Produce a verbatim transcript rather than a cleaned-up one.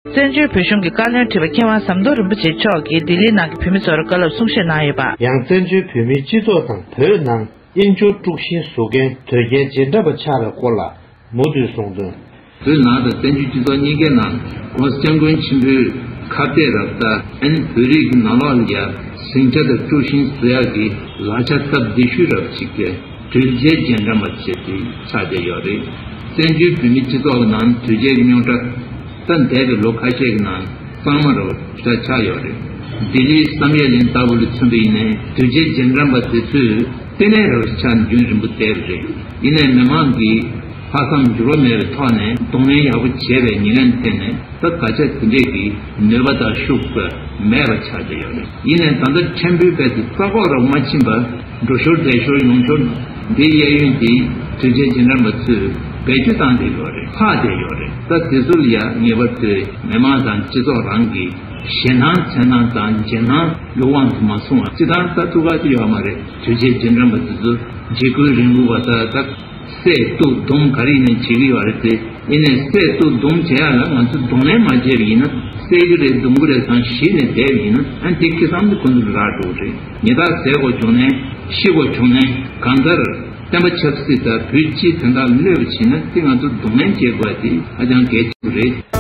བཙན་བྱོལ་བོད་གཞུང་གི་བཀའ་བློན་ཁྲི་པ་མཁས་དབང་ཟམ་གདོང་རིན་པོ་ཆེ་མཆོག་གིས་ལྡི་ལིའི་ནང་གི་བོད་མི་ཚོར་བཀའ་སློབ་གསུང་བཤད་གནང་ཡོད་པ། ཡང་བཙན་བྱོལ་བོད་མིའི་སྤྱི་ཚོགས་དང་བོད་ནང་དབྱེན་སྦྱོར་དཀྲུག་ཤིང་བཟོ་མཁན་དོལ་རྒྱལ་རྗེས་འབྲང་པ་ཆགས་པའི་སྐོར་ལ་མུ་མཐུད་གསུངས་དོན། བོད་ནང་དང་བཙན་བྱོལ་སྤྱི་ཚོགས་གཉིས་ཀའི་ནང་༸གོང་ས་༸སྐྱབས་མགོན་ཆེན་པོས་ཁ་གཏད་རབ་ད་ཨན་བོད་རིགས་ཀྱི་ནང་ལོགས་ལ་ཡ་ཟིང་ཆ་དང་དཀྲུག་ཤིང་བཟོ་ཡག་གི་ལག་ཆ་སྟབས་བདེ་ཤོས་རབ་ཅིག་གི་དོལ་རྒྱལ་རྗེས་འབྲང་པ་ཆེ་དེ་ཆགས་བསྡད་ཡོད་རེད། བཙན་བྱོལ་བོད་མིའི་སྤྱི་ཚོགས་ཀྱི་ནང་དོལ་རྒྱལ་གྱི་རྙོག་དྲ་ད་འདས་པའི་ལོ་ཁ་ཤས་ཀྱི་ནང་གཙང་མ་རུ་ཆགས་ཆགས་ཡོད་རེད། ལྡི་ལིའི་བསམ་ཡས་གླིང་ལྟ་བུ་ལ་མཚོན་པ་ཡིན་ནའི་དོལ་རྒྱལ་རྗེས་འབྲང་པ་དེ་ཚོས་ལྟེ་གནས་རུ་ཆགས་རྒྱུན་རིང་པོ་བསྡད་པ་རེད། ཡིན་ནའི་མི་མང་གིས་ལྷག་བསམ་འགྱུར་བ་མེད་པའི་ཐོག་ནས་གདོང་ལེན་ཡག་པོ་བྱས་པའི་ཉེར་ལེན་ཐད་ནས་ད་ད་ཆ་དེ་འདྲས་ཀྱི་ནུས་པ་དང་ཤུགས་མེད་པ་ཆགས་བསྡད་ཡོད་རེད། ཡིན་ནའི་ད་ལྟ་ཕྲན་བུའི་དཔེ་དེ་ས་ཁོག་རུ་མ་ཕྱིན་པར་འགྲོ་ཞོར་བསྡད་ཞོར་ཡོང་ཞོར་འདིའི་གཡས་གཡོན་དེ་དོལ་རྒྱལ་རྗེས་འབྲང་པ་ཚོས་བེད་སྤྱོད་བཏང་བསྡད་ཡོད་རེད། ཕར་བསྡད་ཡོད་རེད། ད་དེ་ཚོ་ལ་ཡ་ངེས་པར་དུ་མི་མང་དང་སྤྱི་ཚོགས་རང་གི་ཞེད་སྣང་འཚེར་སྣང་དང་འཇིགས་སྣང་གི་དབང་དུ་མ་སོང་བ་སྤྱི་བཏང་ད་ཐུགས་ཁག་ཅིག་ཡོད་མ་རེད། དོལ་རྒྱལ་རྗེས་འབྲང་པ་དེ་ཚོ་འཇིགས་སྐུལ་རིང་ལུགས་པ་ད་ད། བསད་གཏུབ་རྡུང་ག་རེ་ཡིན་ནའི་བྱེད་ཀྱི་ཡོད་རེད་དེ། ཡིན་ནའི་བསད་གཏུབ་རྡུང་བྱེད་ཡག་ལ་ང་ཚོས་གདོང་ལེན་མ་བྱས་པ་ཡིན་ན། བསད་ཀྱི་རེད་རྡུང་གི་རེད་བསམ་ཞེད་ནས་བསྡད་པ་ཡིན་ན་ཨ་དེ་སྐྱེ་ཁམས་དེ་ཁོ་ཚོ་རག་འགྲོ་གི་རེད། ཉེས་དག་ཟ་དགོས་བྱུང་ནའི་ཤི་དགོས་བྱུང་ནའི་གང་ལྟར་བསྟན་པ་ཆབ་སྲིད་དང་བོད་སྤྱི་དོན་དག་གནོད་པ་བྱེད་ན་དེ་ང་ཚོས་གདོང་ལེན་བྱེད་དགོས་པ་དེ་ཧ་ཅང་གལ་ཆེན་པོ་རེད།